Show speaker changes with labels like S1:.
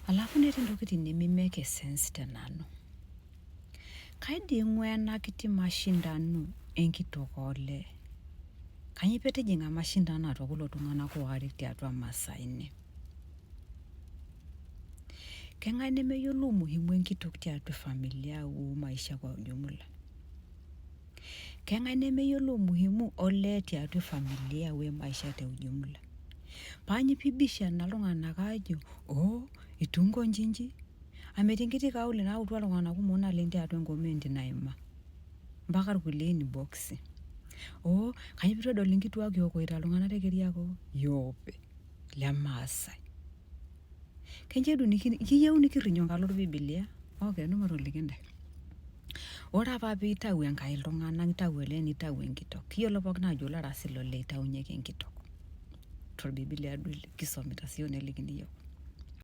S1: Alafu netii intokitin nemi make sense te nanu. Kaiding'ua ena kiti mashindano enkitok olee. Kanyoo petijing'a mashindano atua kulo tung'anak waare tiatua Masaini? Keng'ae nemeyiolo umuhimu enkitok tiatua familia o maisha kwa ujumla? Keng'ae nemeyiolo umuhimu olee tiatua familia we maisha te ujumla? Paanyi pibishana iltung'anak aajo oo itu inkonji inji? Amu etii enkiti kauli nayautua iltung'anak kumok naleng tiatua enkomenti naima mpaka irkulie inbox. Oo kanyoo pitu edol inkituak iokoita iltung'anak te Keriakoo? Yoope lemaasai. Kencho edu kiyieu nikirrinyo enkalo orbibilia? Okay, matoliki intae. Ore apa piitau Enkai iltung'anak nitau olee nitau enkitok, kiyiolo pookin aajo olarasi lolee itaunyeki enkitok. Torbibilia duo kisomita siyiok nelikini iyiok.